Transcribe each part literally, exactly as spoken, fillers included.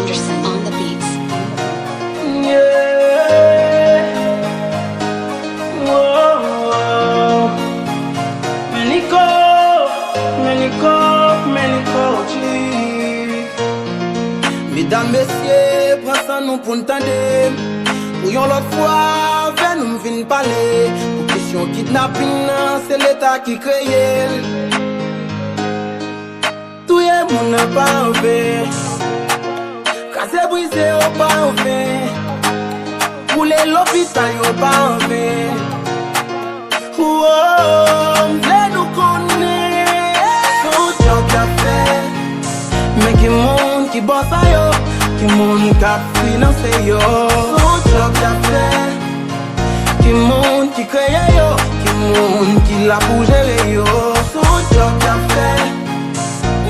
Peterson on the beats. Yeah. Whoa, whoa. Many go, many go, many go, G. Medam, mesye, pran san nou pou n tande m. Pou yon lòt fwa, avè nou m vin pale. Pou kesyon kidnaping nan, se Leta ki kreye l. Touye moun nan pa anven. Kraze brize yo pa anven. Boule lopital yo pa anven. Woo, m vle nou konnen. Se yon djòb y ap fè. Men ki moun ki bòs a yo? Ki moun k ap finanse yo? Se yon djòb y ap fè. Ki moun ki kreye yo? Ki moun ki la pou jere yo? Se yon djòb y ap fè.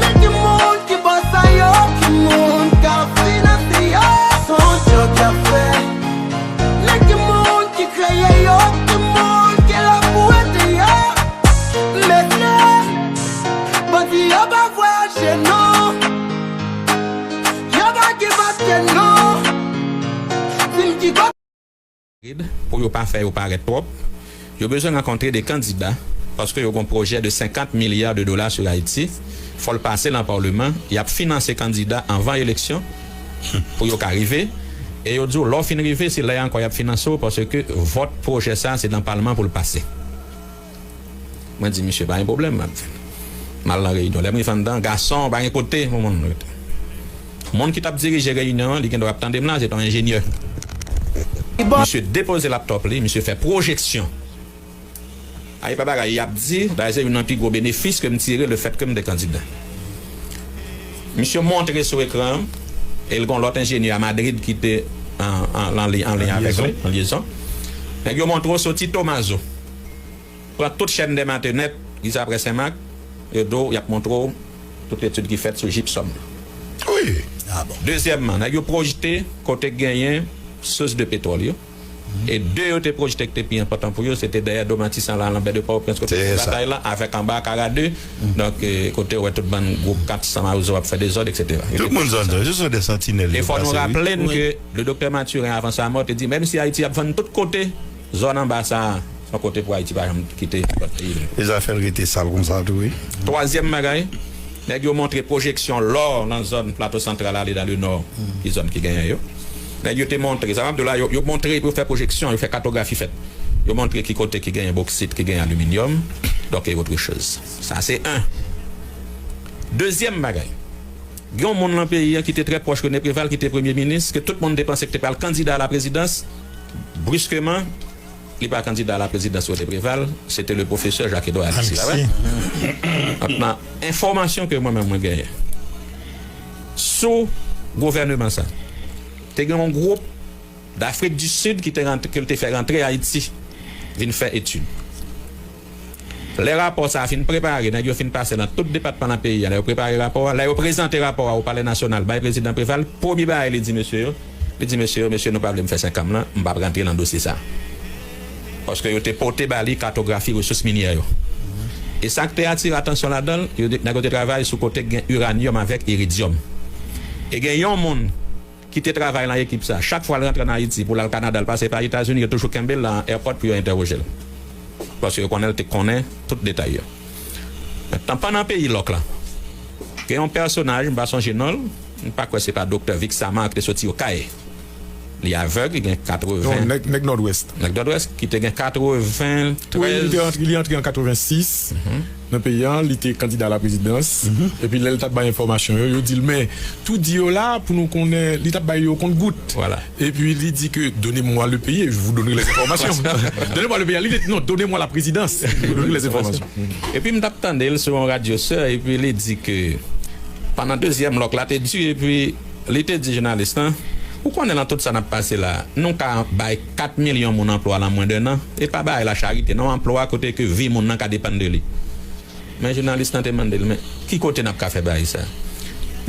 Men ki moun ki bòs a yo? Ki moun k ap finanse yo? Se yon djòb y ap fè. Men ki moun ki kreye yo? Ki moun ki la pou ede yo? Mesye, bandi yo pa vwayaje non. Yo pa gen papye non. Di m ki kote. Rid, pou yo pa fè yo parèt twòp, yo bezwen rankontre de kandida, paske yo gon pwojè de senkant milya de dola sou Ayiti, fò l pase nan palman, y ap finanse kandida anvan eleksyon, pou yo ka rive, e yo di w lè w fin rive, se lè a ankò y ap finanse w, paske vòt pwojè sa, se nan palman pou l pase. Mwen di misye pa gen pwoblèm, m ap vin. M al nan reyinyon. Lè m rive anndan, gason, pa gen kote pou moun rete. Moun ki t ap dirije reyinyon an, li gen dwa ap tande m la, se t on enjenyè. Misye depoze laptòp li, misye fè pwojeksyon. A, e pa bagay y ap di, dayè se youn nan pi gwo benefis ke m tire lefètke m te kandida. Misye montre sou ekran an, e l gon lòt enjenyè a Madrid ki te an, an, an li- an liy avèk li, an lyezon. Nèg yo montre w soti Tomazo. Pran tout chèn dè Matè nèt, rive aprè Senmak, yo di w, y ap montre w tout etid ki fèt sou jipsòm. Wi. Dezyèmman, nèg yo pwojte kote k genyen sous de petwòl yo. E de yo te pwojte ki te pi enpòtan pou yo, se te dèyè do Matisan la, Lanbè de Pòtoprens, kote batay la, avèk anba Kara de. Donk, eh, kote w wè tout bann gwoup kat san mawozo ap fè dezòd, etsetera. Yo te pwojte sa. Tout moun zòn nan, se son de santinèl. E fò nou raple n ke le doktè Mathurin, avan sa mò, te di, menm si Ayiti ap vann tout kote, zòn anba sa a, se yon kote pou Ayiti pa janm kite. E zafè l rete sal konsa tou, wi. Twazyèm bagay, nèg yo montre pwojeksyon lò nan zòn Plato Santral ale dan le nò, ki zòn ki genyen yo. Nèg yo te montre, sa m ap di w la, yo, yo montre pou yo fè pwojeksyon, yo fè katografi fèt. Yo montre ki kote ki genyen boksit, ki genyen aliminyòm, donk e otre choz. Sa se en. Dezyèm bagay, gen yon moun nan peyi a ki te trè pwòch René Préval, ki te premye minis, ke tout moun te panse ki te pral kandida a la prezidans, briskeman, li pa kandida a la prezidans René Préval, se te le pwofesè Jacques Edouard Alexis, la, wi. Donk, nan enfòmasyon ke mwen menm mwen genyen sou gouvèneman sa, te gen yon gwoup Dafrik di Sid ki te rantre, ke l te fè rantre Ayiti, vin fè etid. Lè rapò sa a fin prepare, nèg yo fin pase nan tout depatman nan peyi a, lè yo prepare rapò a, lè yo prezante rapò a o Palè Nasyonal bay Prezidan Préval, premye bagay li di mesye yo, li di mesye yo, mesye nou pa vle m fè senkam lan, m p ap rantre nan dosye sa a. Paske yo te pote ba li katografi resous minyè yo. E sa k te atire atansyon ladan l, yo te, nèg yo te travay sou kote k gen iranyòm avèk iridyòm. E gen yon moun ki te travay nan ekip sa, chak fwa l rantre ann Ayiti pou l al Kanada, l pase pa Etazini, yo toujou kenbe l nan airport pou yo entèwoje l. Paske yo konnen l te konnen tout detay yo. Mentnan, pandan peyi lòk la, gen yon pèsonaj, m pa sonje non l, m pa kwè se pa Doktè Vixamar ki te soti Okay. Li avèg, li gen katreven. Non, nèg, nèg Nòdwès. Nèg Nòdwès, ki te gen katreventrèz. Wi, li te antre, li antre an katrevensis. Nan peyi a, li te kandida a la prezidans. Epi lè l t ap bay enfòmasyon yo, yo di l, men, tou di yo la, pou nou konnen, li t ap bay yo kont gout. Vwala. Epi li di ke, donnez-moi le pays et je vous donnerai les informations. Donnez-moi le pays, li di, non, donnez-moi la présidence, je vous donnerai les informations. Epi m t ap tande l sou yon radyo sè, epi li di ke pandan dezyèm lòk la te di, epi li te di jounalis lan, ou konnen nan tout sa n ap pase la, nou ka bay kat milyon moun anplwa nan mwen de nan, e pa bagay la charite, non, anplwa kote ke vi moun nan ka depann de li. Men jounalis lan te mande l, men ki kote n ap ka fè bagay sa?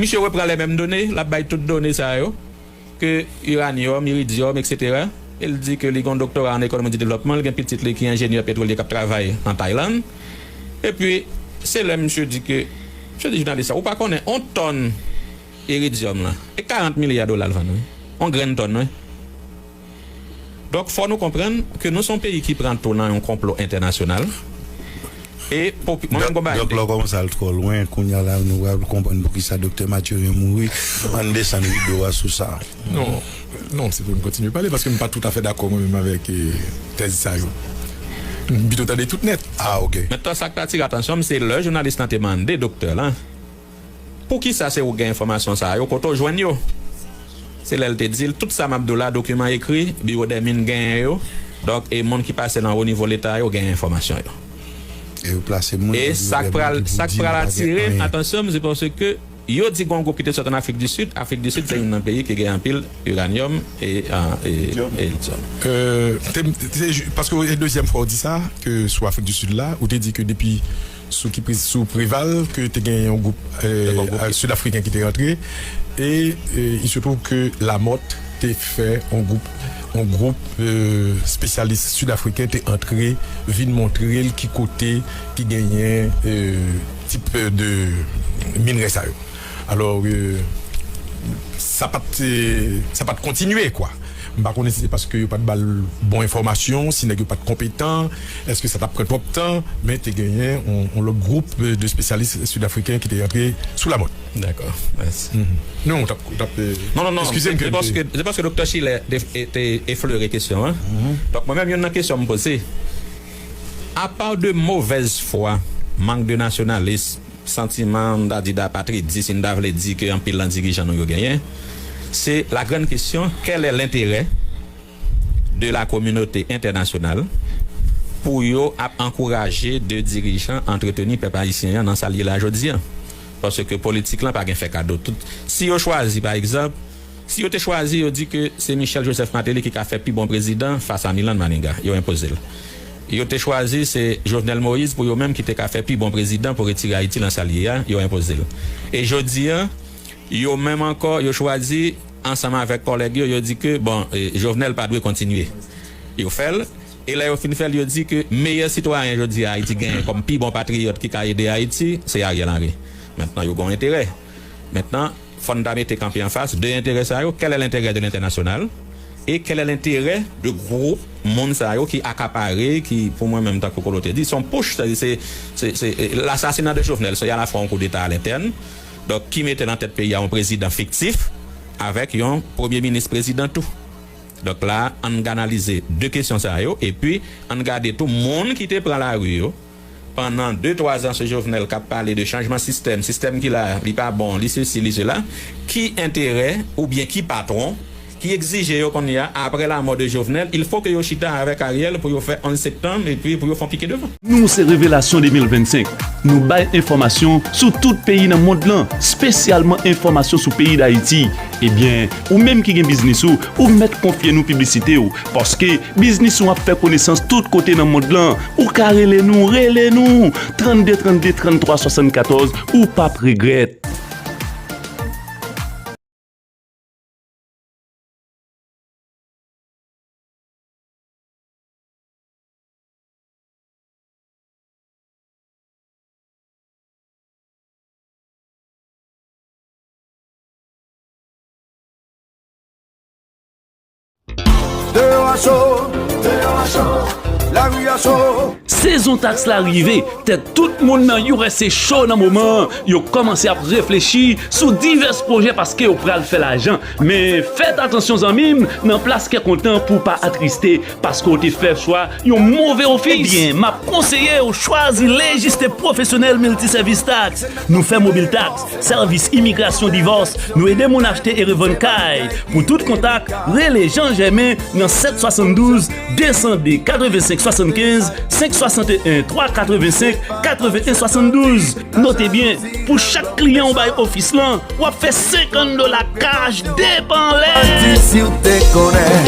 Misye repran lè menm done, l ap bay tout done sa yo, ke iranyòm, iridyòm, etsetera. E l di ke li gen yon doktora an ekonomi de devlòpman, li gen pitit li ki enjenyè petwolye k ap travay an Taylann. Epi, se lè misye di ke, misye di jounalis sa, ou pa konnen, yon tòn iridyòm lan. E karant milya dola l vann, wi. Yon grenn tòn, wi. Donk, fò nou konprann ke nou se yon peyi ki pran tou nan yon konplo entènasyonal. E popi-, mwen menm, gon bagay m te... Dòk, lè w kòmanse al twò lwen, kounye a la, nou pral konprann poukisa Doktè Mathurin mouri. Ann desann rido a sou sa. Non, non, si pou m kontinye pale, paske m pa toutafè dakò mwen menm avèk, eh, tèz sa yo. M pito tande tout nèt. Ah, ok. Mentnan, sa k t atire atansyon m, se lè jounalis lan te mande doktè lan, poukisa se ou gen enfòmasyon sa yo, kote w jwenn yo? Se lè l te di l, tout sa m ap di w la, dokiman ekri, Biwo dè Min genyen yo. Donk, e moun ki pase nan wo nivo Leta yo genyen enfòmasyon yo. E yo plase moun nan biwo dè min ki pou di li pa gen anyen. E sa k pral, sa k pral atire atansyon m, se paske yo di gen yon gwoup ki te sot ann Afrik di Sid. Afrik di Sid se youn nan peyi ki gen anpil iranyòm e, e, e lityòm. Euh, te, te, te, paske e dezyèm fwa w di sa, ke sou Afrik di Sid la, ou te di ke depi sou ki pri-, sou Preval ke te gen yon gwoup, eh, Sid Afriken ki te rantre. E, eh, il se trouve que Lamothe te fè yon gwoup, yon gwoup, eh, spesyalis sid afriken te antre, vin montre l ki kote ki genyen, eh, tip de minrè sa yo. Alò, eh, sa pa t, eh, sa pa t kontinye, kwa. M pa konnen si se paske yo pa t ba l bon enfòmasyon, si nèg yo pa t konpetan, èske sa t ap pran twòp tan, men te genyen yon, yon lòt gwoup, eh, de spesyalis sid afriken ki te rantre sou Lamothe. Dakò, mèsi. Mhm. Non, w t ap, w t ap, eh, non, non, non, eskize m se, ke se m te paske, se paske Doktè Schiller te, te, te eflere kesyon an. Mhm. Donk, mwen menm, youn nan kesyon m poze, apa de movèz fwa, mank de nasyonalism, santiman, m ta di, dapatridis, si n ta vle di ke anpil nan dirijan nou yo genyen, se la grande question, quel est l'intérêt de la communauté internationale pou yo ap ankouraje de dirijan antreteni pèp ayisyen an nan sa l ye la jodi a? Paske politik lan pa gen fè kado. Tout, si yo chwazi, pa egzanp, si yo te chwazi, yo di ke se Michel Joseph Martelly ki ka fè pi bon prezidan fas a Milan Maniga, yo enpoze l. Yo te chwazi se Jovenel Moïse pou yo menm ki te ka fè pi bon prezidan pou retire Ayiti nan sa l ye a, yo enpoze l. E jodi a, yo menm ankò, yo chwazi ansanm avèk kòlèg yo, yo di ke, bon, eh, Jovenel pa dwe kontinye. Yo fè l, e lè yo fin fè l, yo di ke meyè sitwayen jodi a Ayiti genyen kòm pi bon patriyòt ki ka ede Ayiti, se Ariel Henry. Mentnan, yo gen yon enterè. Mentnan, fò n ta mete kanpe anfas de enterè sa yo. Quel est l'intérêt de l'international? Et quel est l'intérêt de gwoup moun sa yo ki akapare, ki, pou mwen menm, tankou Kolo te di, se yon push, se, se, se, se, eh, l'assassinat de Jovenel, se alafwa yon koudeta a lentèn, donk, ki mete nan tèt peyi a yon prezidan fiktif, avèk yon premye minis prezidan tou. Donk la, ann analize de kesyon sa yo, epi ann gade tou moun ki te pran lari yo, pandan de, twa zan sou Jovenel k ap pale de chanjman sistèm, sistèm ki la, li pa bon, li sesi, li sela, ki enterè oubyen ki patwon ki egzije yo kounye a, apre lanmò de Jovenel, il faut que yo chita avèk Ariel pou yo fè onz septanm epi pou yo fè yon pike devan. Nou se Revelasyon de mil vennsenk. Nou bay enfòmasyon sou tout peyi nan mond lan, espesyalman enfòmasyon sou peyi Dayiti. Ebyen, ou menm ki gen biznis ou, ou mèt konfye nou piblisite w, paske biznis ou ap fè konesans tout kote nan mond lan. Ou ka rele nou, rele nou! Trannde trannde, tranntwa swasannkatòz, ou p ap regrèt. Deyò a cho, deyò a cho, lari a cho. Sezon taks la rive, tèt tout moun nan U S A cho nan moman an. Yo kòmanse ap reflechi sou divès pwojè paske yo pral fè lajan. Men fèt atansyon zanmi m, nan plas kè kontan pou w pa atriste, paske w te fè chwa yon move ofis. Ebyen, m ap konseye w chwazi Lejiste Pwofesyonèl Miltisèvis Taks. Nou fè mobil taks, sèvis imigrasyon, divòs, nou ede moun achte e revann kay. Pou tout kontak, rele Jean Germain nan sèt swasanndouz, de san de, katrevensenk swasannkenz, senk swasannteyen, twa katrevensenk, katrevenyen swasanndouz. Note byen, pou chak kliyan w bay ofis lan, w ap fè senkant dola kach depanlè. Manti si w te konnen.